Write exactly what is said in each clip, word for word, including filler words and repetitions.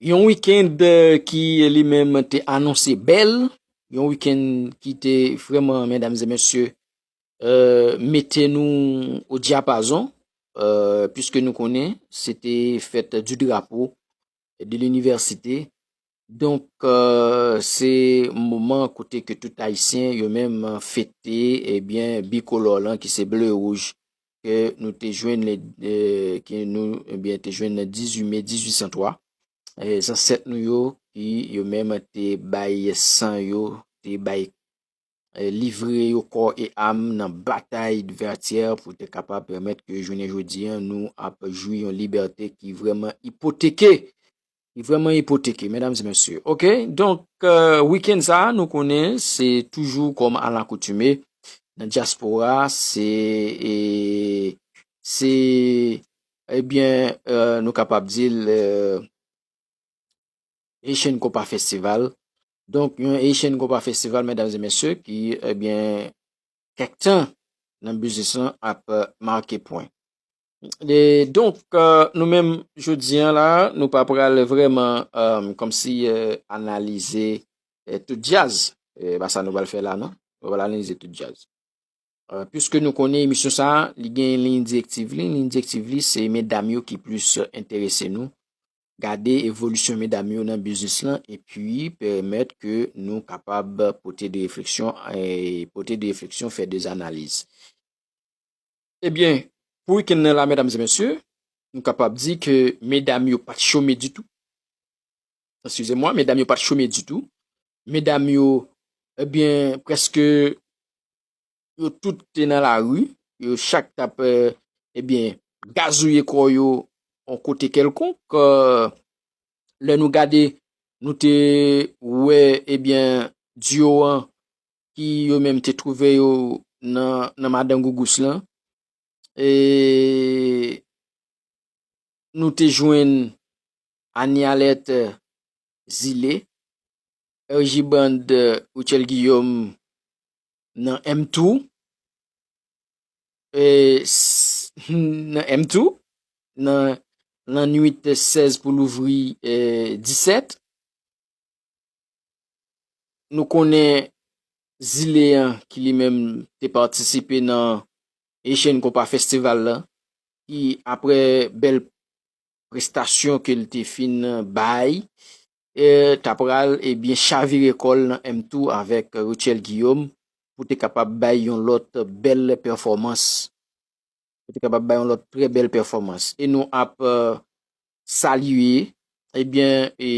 Yon wikenn, eh, ki li menm te anonse bèl, yon wikenn ki te vrèman, medam e mesye, eh, mete nou o dyapazon, eh, puiske nou konnen se te fèt di drapo de linivèsite. Donk, eh, se moman kote ke tout Ayisyen yo menm fete, ebyen, bikolò lan ki se ble wouj ke nou te jwenn le, eh, ke nou, ebyen, te jwenn le dizuit me dizuit san twa. Eh, zansèt nou yo ki yo menm te bay san yo, te bay, eh, livre yo kò e am nan batay Vètyè pou te kapab pèmèt ke jounen jodi an nou ap jwi yon libète ki vrèman ipoteke. Li vrèman ipoteke, medam e mesye. Oke, donk, eh, wikenn sa a, nou konnen se toujou kòm alakoutime nan dyaspora, se, e, se, ebyen, eh, nou kapab di l, eh, Haitian Compas Festival. Donk, yon Haitian Compas Festival, medam e mesye, ki, ebyen, kèk tan nan biznis lan ap, eh, make pwen. E donk, eh, nou menm, jodi an la, nou pa pral vrèman, eh, kòmsi, eh, analize, eh, tout djaz. E pa sa nou pral fè la, non. Nou pral analize tout djaz. Eh, puiske nou konnen emisyon sa a, li gen liy direktiv li. Liy direktiv li, se medam yo ki plis enterese nou. Gade evolisyon medam yo nan biznis lan, epi pèmèt ke nou kapab pote de refleksyon, eh, pote de refleksyon, fè de analiz. Ebyen, pou wikenn nan la, medam e mesye, nou kapab di ke medam yo pa t chome ditou. Eskize mwa, medam yo pa t chome ditou. Medam yo, ebyen, prèske yo tout te nan lari. Yo chak t ap, eh, ebyen, gazouye kò yo yon kote kèlkonk. Eh, lè nou gade, nou te wè, ebyen, duo an ki yo menm te twouve yo nan, nan Madan Gougous lan. E nou te jwenn Anialette Zile, R J Band, Rutshelle Guillaume nan M two, e, s-, nan M two, nan, nan nwit sèz pou louvri, e, disèt. Nou konnen Zile an ki li menm te patisipe nan Haitian Compas Festival la, ki apre bèl prestasyon ke l te fin bay, e, ta pral, ebyen, chavire kò l nan M two avèk Rutshelle Guillaume pou te kapab bay yon lòt bèl pèfòmans. Pou te kapab bay yon lòt trè bèl pèfòmans. E nou ap, eh, salye, ebyen, e,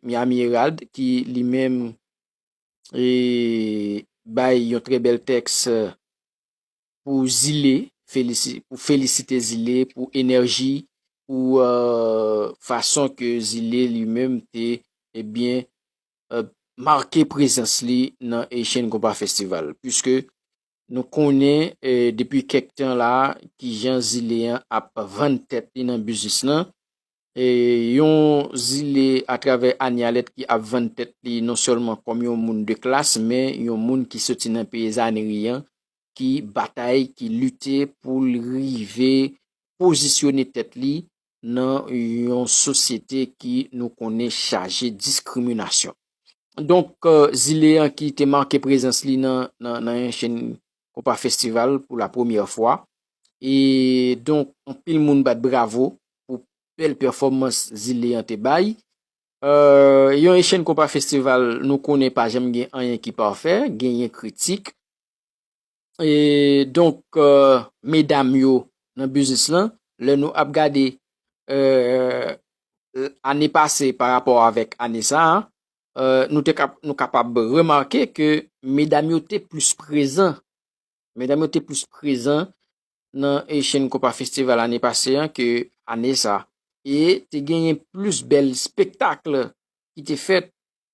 Miami Herald ki li menm, e, bay yon trè bèl tèks, eh, pou Zile, felisi-, pou felisite Zile, pou enèji, pou, eh, fason ke Zile li menm te, ebyen, eh, make prezans li nan Haitian Compas Festival. Puiske nou konnen, eh, depi kèk tan la, kijan Zile an ap vann tèt li nan biznis lan. E yon Zile atravè Anialette ki ap vann tèt li non sèlman kòm yon moun de klas, men yon moun ki soti nan peyi Zaneri an, ki batay, ki lite pou l rive pozisyone tèt li nan yon sosyete ki nou konnen chaje diskriminasyon. Donk, eh, Zile an ki te make prezans li nan, nan, nan Haitian Compas Festival pou la premyè fwa. E donk, anpil moun bat bravo pou bèl pèfòmans Zile an te bay. Eh, yon Haitian Compas Festival, nou konnen pa janm gen anyen ki pafè, genyen kritik. E donk, eh, medam yo nan biznis lan, lè nou ap gade, eh, ane pase pa rapò avèk ane sa a, eh, nou te kap-, nou kapab remake ke medam yo te plis prezan. Medam yo te plis prezan nan Haitian Compas Festival ane pase an ke ane sa. E te genyen plis bèl spektak ki te fèt,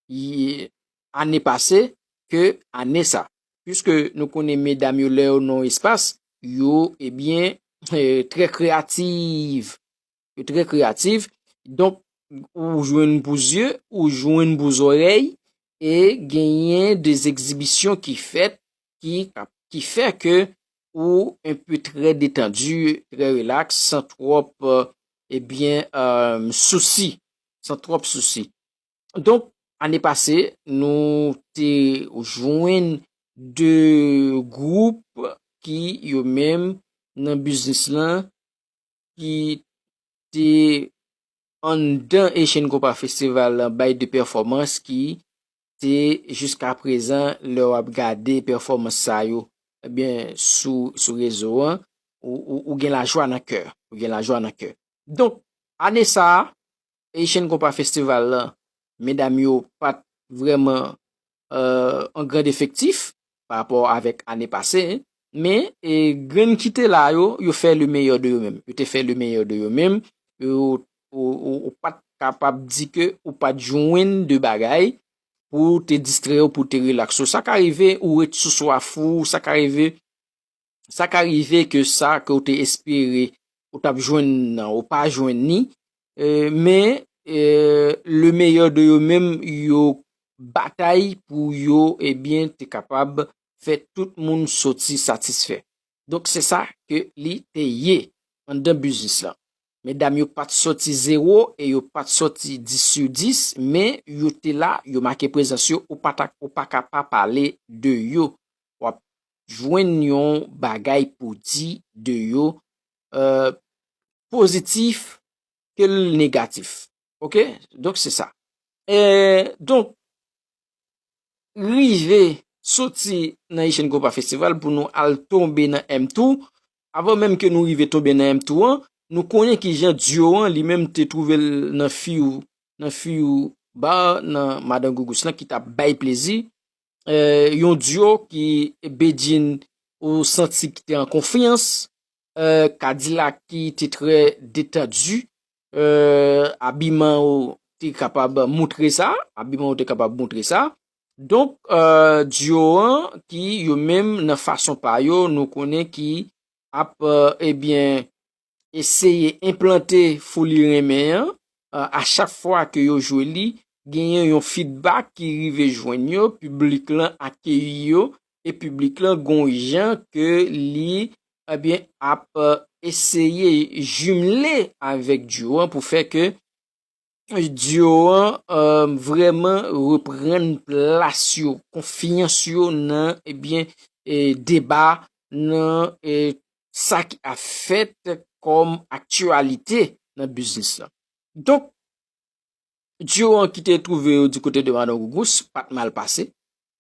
i, ane pase ke ane sa. Puiske nou konnen medam yo lè yo nan espas, yo, ebyen, eh, trè kreyativ. Yo trè kreyativ. Donk, ou jwenn pou zye, ou jwenn pou zòrèy, e genyen de egzibisyon ki fèt, ki, ki fè ke ou un peu trè detandi, trè rilaks, san twòp, eh, ebyen, eh, sousi. san twòp sousi. Donk, ane pase, nou te jwenn de gwoup ki yo menm nan biznis lan ki te anndan Asian Compas Festival lan bay de pèfòmans ki te jiska prezan lè w ap gade pèfòmans sa yo, ebyen sou, sou rezo an, ou, ou, ou gen lajwa nan kè, ou gen lajwa nan kè. Donk, ane sa a, Asian Compas Festival lan, medam yo pa t vrèman an grand efektif pa rapò avèk ane pase, men grenn ki te la yo, yo fè le meyè de yo menm. Yo te fè le meyè de yo menm. Ou pa t kapab di ke ou pa t jwenn de bagay pou te distrè w, pou te rilaks ou. Sa ka rive ou ret sou swaf ou, sa ka rive sa ka rive ke sa ke w te espere ou t ap jwenn nan, ou pa jwenn ni, men le meyè de yo menm yo batay pou yo, ebyen, te kapab fè tout moun soti satisfè. Donk, se sa ke li te ye anndan biznis lan. Medam yo pa t soti zewo e yo pa t soti dis sou dis, men yo te la, yo make prezans yo, ou pa ta, ou pa ka pa pale de yo. W ap jwenn yon bagay pou di de yo, pozitif ke l negatif. Oke? Donk, se sa. Donk, rive soti nan Asian Compas Festival pou nou al tonbe nan M two, avan menm ke nou rive tonbe nan M two an, nou konnen ki jan duo an li menm te twouve l nan few, nan few bar nan Madan Gougous lan ki t ap bay plezi. Yon duo ki Bedjine ou santi ki te an konfyans, Kadilak ki te trè detandi, abiman ou te kapab moutre sa, abiman ou te kapab moutre sa. Donk, duo an ki yo menm nan fason pa yo, nou konnen ki ap, ebyen, eseye enplante foli renmen an, a chak fwa ke yo jwe li, genyen yon feedback ki rive jwenn yo, piblik lan akeyi yo, e piblik lan gon jan ke li, ebyen, ap eseye jimle avèk duo an pou fè ke duo an vrèman reprann plas yo, konfyans yo nan, ebyen, deba, nan sa ki ap fèt kòm aktyalite nan biznis lan. Donk, duo an ki te twouve yo di kote de Madan Gougous pa t mal pase,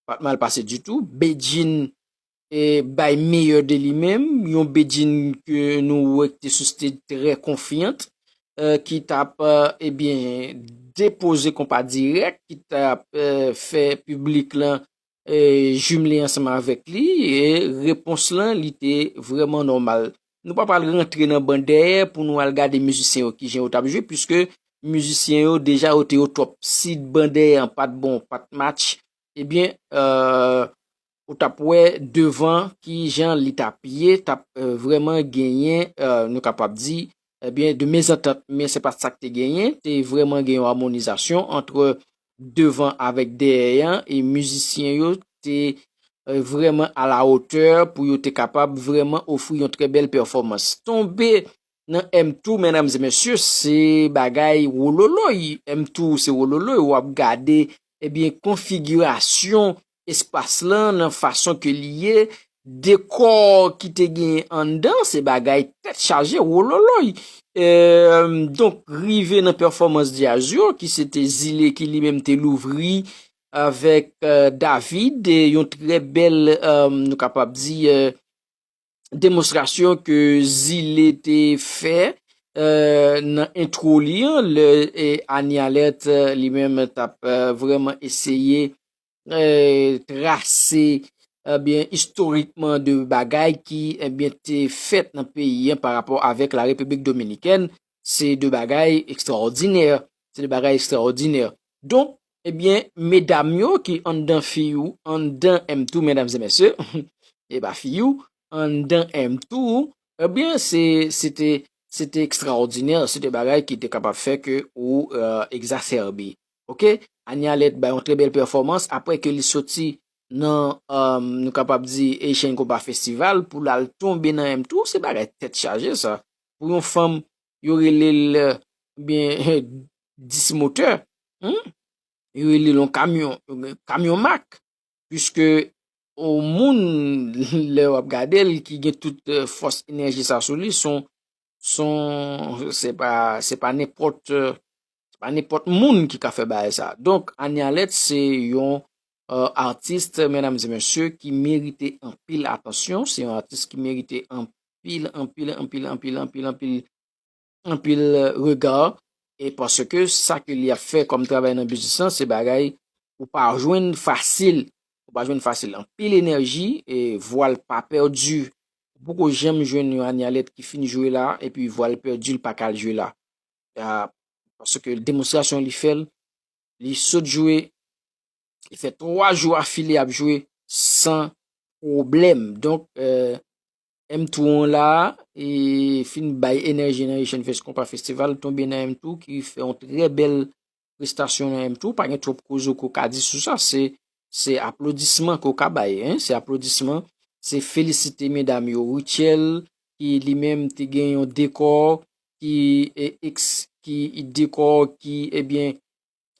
pa t mal pase ditou. Bedjine bay meyè de li menm, yon Bedjine ke nou wè ki te sou stage trè konfyant, ki t ap, ebyen, depoze konpa dirèk, ki t ap fè piblik lan jimle ansanm avèk li, e repons lan, li te vrèman nòmal. Nou pa pral rantre nan ban dèyè pou nou al gade mizisyen yo kijan yo t ap jwe, piske mizisyen yo deja yo te o top. Si ban dèyè an pa t bon, pa t match, ebyen, ou t ap wè devan kijan li t ap ye, t ap vrèman genyen, nou kapab di, ebyen, de mezantant, men se pa sa k te genyen, te vrèman gen yon amonizasyon ant devan avèk dèyè an, e mizisyen yo te vrèman a la otè pou yo te kapab vrèman ofri yon trè bèl pèfòmans. Tonbe nan M two, medam e mesye, se bagay wololoy. M two se wololoy, w ap gade, ebyen, konfigirasyon espas lan, nan fason ke li ye, dekò ki te genyen anndan, se bagay tèt chaje, wololoy. Donk, rive nan pèfòmans djaz yo, ki se te Zile ki li menm te louvri avèk David, yon trè bèl, nou kapab di, demonstrasyon ke Zile te fè nan entwo li an, lè Anie Alerte li menm t ap vrèman eseye trase, ebyen, istorikman de bagay ki, ebyen, te fèt nan peyi an pa rapò avèk la Repiblik Dominikèn, se de bagay ekstraòdinè, se de bagay ekstraòdinè. Donk, ebyen, medam yo ki anndan fi ou, anndan M two, medam e mesye, e pa fi ou, anndan M two, ebyen, se, se te, se te ekstraòdinè, se te bagay ki te kapab fè ke ou egzasèbe. Oke? Anie Alerte bay yon trè bèl pèfòmans apre ke li soti nan, nou kapab di, Asian Compas Festival pou l al tonbe nan M two, se bagay tèt chaje sa. Pou yon fanm, yo rele l, byen, dis motè. Hmm? Yo rele l yon kamyon, kamyon mak. Piske yon moun, lè w ap gade l, ki gen tout, eh, fòs enèji sa sou li, son, son, se pa, se pa nenpòt, eh, se pa nenpòt moun ki ka fè bagay sa. Donk, Anialet se yon, eh, atis, medam e mesye, ki merite anpil atansyon. Se yon atis ki merite anpil, anpil, anpil, anpil, anpil, anpil, anpil rega, e paske sa ke li ap fè kòm travay nan biznis lan, se bagay ou pa jwenn fasil. Ou pa jwenn fasil. Anpil enèji, e vwa l pa pèdi. Ou poko janm jwenn yon Anialet ki fin jwe la, epi vwa l pèdi, l pa ka al jwe la. Ah, paske demonstrasyon li fè l, li sot jwe, li fè twa jou afile ap jwe san pwoblèm. Donk, eh, M two an la, e fin bay enèji nan Haitian Fest Compas Festival, tonbe nan M two ki fè yon trè bèl prestasyon nan M two. Pa gen twòp koze ke w ka di sou sa. Se, se aplodisman ke w ka bay, en. Se aplodisman, se felisite medam yo. Rutshelle, ki li menm te gen yon dekò, ki, e, eks-, ki dekò ki, ebyen,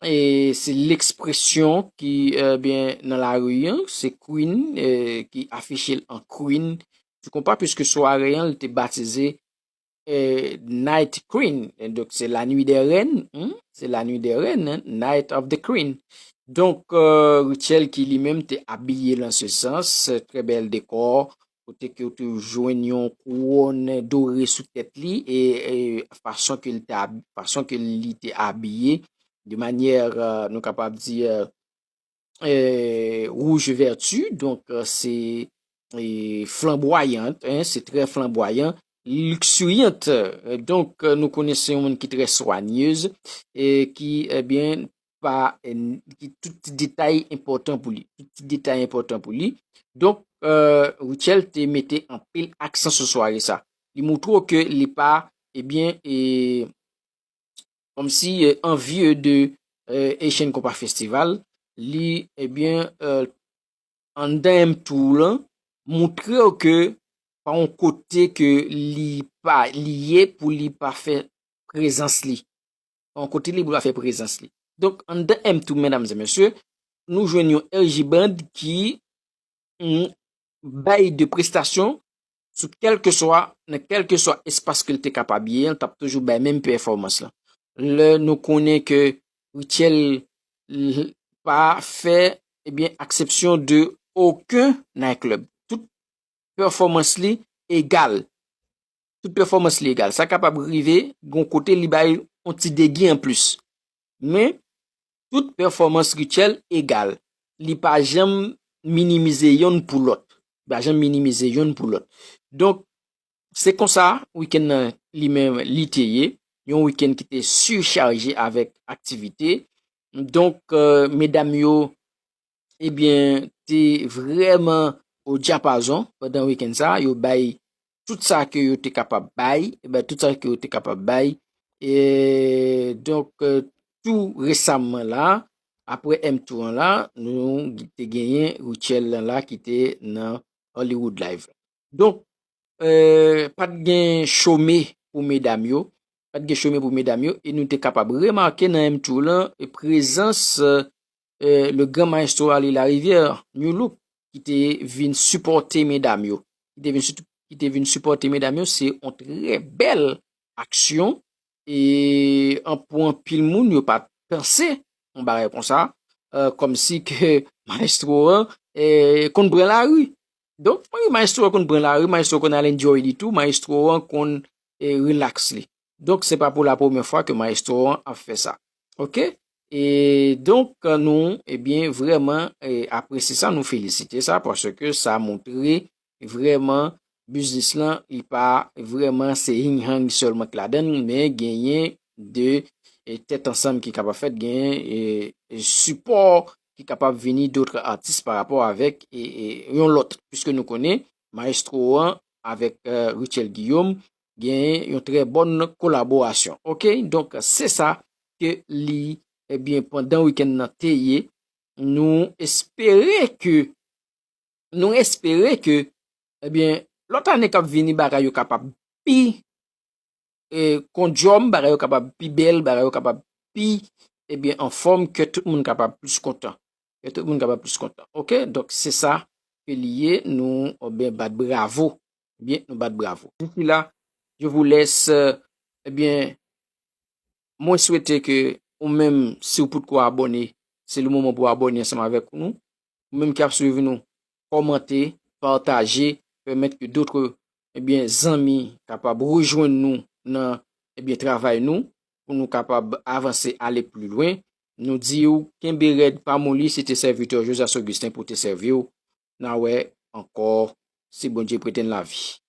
e se lekspresyon ki, ebyen, nan lari an, se Queen, e, ki afiche l an Queen. Tu comprends? Piske sware an, li te batize, e, Night Queen. E donk, se la nuit des reines, hmm? Se la nuit des reines, hein? Night of the Queen. Donk, e, Rutshelle ki li menm te abiye l an se sans, trè bèl dekò, kote ke w te jwenn yon kouwòn dore sou tèt li, e, e fason ke li te ab-, fason ke li te abiye, de manyè, e, nou kapab di, e, e, rouge vertu, donk, e, se, e, flanbwayant, en, se trè flanbwayan, luxuriante. E, donk, e, nou konnen se yon moun ki trè swanyez, e ki, ebyen, pa, e, ki tout ti detay enpòtan pou li. Tout ti detay enpòtan pou li. Donk, e, Rutshelle te mete anpil aksan sou sware sa. Li moutre w ke li pa, ebyen, e, kòmsi, e, anvye de, e, Haitian Compas Festival, li, ebyen, e, anndan M two lan, moutre w ke pa yon kote ke li pa, li ye pou li pa fè prezans li. Pa yon kote li pou pa fè prezans li. Donk, anndan M two, medam e mesye, nou jwenn yon R J Band ki, mm, bay de prestasyon sou kèlkeswa, nan kèlkeswa espas ke l te kapab ye, l t ap toujou bay menm pèfòmans lan. Lè nou konnen ke Rutshelle l-, pa fè, ebyen, aksepsyon de okenn nightclub. Tout pèfòmans li egal. Tout pèfòmans li egal. Sa kapab rive, gon kote li bay yon ti degi anplis. Men, tout pèfòmans Rutshelle egal. Li pa janm minimize yonn pou lòt. Li pa janm minimize yonn pou lòt. Donk, se konsa, wikenn nan li menm, li te ye. Yon wikenn ki te sichaje avèk aktivite. Donk, e, medam yo, ebyen, te vrèman o dyapazon pandan wikenn sa. Yo bay tout sa ke yo te kapab bay, e bay tout sa ke yo te kapab bay. E donk, e, tou resaman la, apre M two an la, nou te genyen Rutshelle lan la ki te nan Hollywood Live. Donk, e, pa t gen chome pou medam yo, pa t gen chome pou medam yo, e nou te kapab remake nan M two lan, e, prezans, e, e, le gran maestro Ali Larivière, New Look, ki te vin sipòte medam yo. Ki te vin sip-, ki te vin sipòte medam yo, se yon trè bèl aksyon. E an, pou anpil moun, yo pa t panse yon bagay konsa, e, kòmsi ke maestro an, e, konn pran lari. Donk, wi, maestro an konn pran lari, maestro konn al enjoy li tou, maestro an konn, e, relax li. Donk, se pa pou la premyè fwa ke maestro an ap fè sa. Oke? E donk, nou, ebyen, vrèman, e, apresye sa, nou felisite sa, paske sa montre vrèman biznis lan, li pa vrèman se hing hang sèlman k ladan l, men genyen de, e, tèt ansanm ki kapab fèt, genyen, e, e, sipò ki kapab vini dòt atis pa rapò avèk, e, e, yon lòt. Piske nou konnen, maestro an avèk, e, Rutshelle Guillaume, genyen yon trè bòn kolaborasyon. Oke? Donk, se sa ke li, ebyen, pandan wikenn nan te ye, nou espere ke, nou espere ke, ebyen, lòt ane k ap vini, bagay yo kapab pi, e, kondjòm, bagay yo kapab pi bèl, bagay yo kapab pi, ebyen, anfòm, ke tout moun kapab plis kontan. Ke tout moun kapab plis kontan. Oke? Donk, se sa ke li ye, nou, ebyen, bat bravo. Ebyen, nou bat bravo. D'ici là, je vous laisse, euh, ebyen, mwen swete ke ou menm, si w potko abòne, se le moman pou w abòne ansanm avèk nou. Ou menm ki ap swiv nou, kòmante, pataje, pèmèt ke dòt, ebyen, zanmi kapab rejwenn nou nan, ebyen, travay nou, pou nou kapab avanse, ale pli lwen. Nou di w, kenbe rèd, pa moli, se te sèvitè Josas Augustin pou te sèvi w. N a wè ankò, si Bondye prete n lavi.